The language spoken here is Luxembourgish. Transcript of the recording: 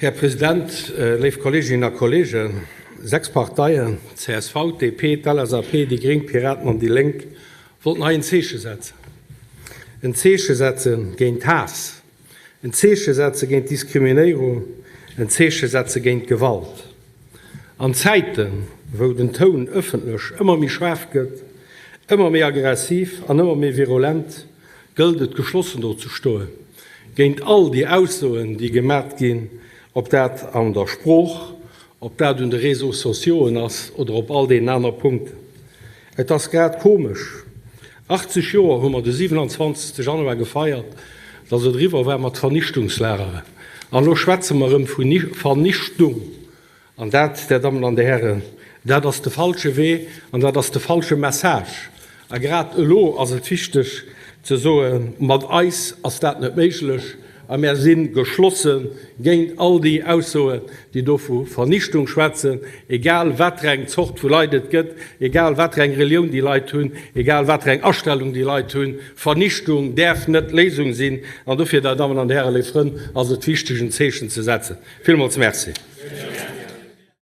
Här President, léif Kolleeginnen a Kolleegen, 6 Parteien, csv, d'DP, d'LSAP, déi gréng, d'Piraten an déi Lénk, wollten hei en Zeeche setzen. En Zeeche setze géint Haass, en Zeeche setze géint Diskriminéierung, en Zeeche setze géint Gewalt. An Zäiten, wou den Toun ëffentlech ëmmer méi schaarf gëtt, ëmmer méi aggressiv an ëmmer méi virulent, gëllt et geschlossen do ze stoen géint all déi Aussoen, déi gemat ginn, ob dat an der Sprooch, ob dat un de Réseaux sociauxen ass oder op all deenen aner Punkten. Et ass grad komesch, 80 Joer hu mer de 27. Januar gefeiert, datt et eriwwer war mat Vernichtungslageren, an elo schwätze mer erëm vu Vernichtung. An dat, Där Dammen an Där Hären, dat ass de falsche Wee an dat ass de falsche Message. A grad elo ass et wichteg ze soen, Mat eis ass dat net méiglech a mär si geschlosse géint all déi Aussoen, déi do vu Vernichtung schwätzen, egal watereng Zort vu Leit et gëtt, egal watereng Relioun déi Leit hunn, egal watereng Astellung déi Leit hunn. Vernichtung däerf net d'Léisung sinn. An dofir, Där Dammen an Där Hären, léif Frënn, ass et wichteg, en Zeechen ze setzen. Villmools Merci.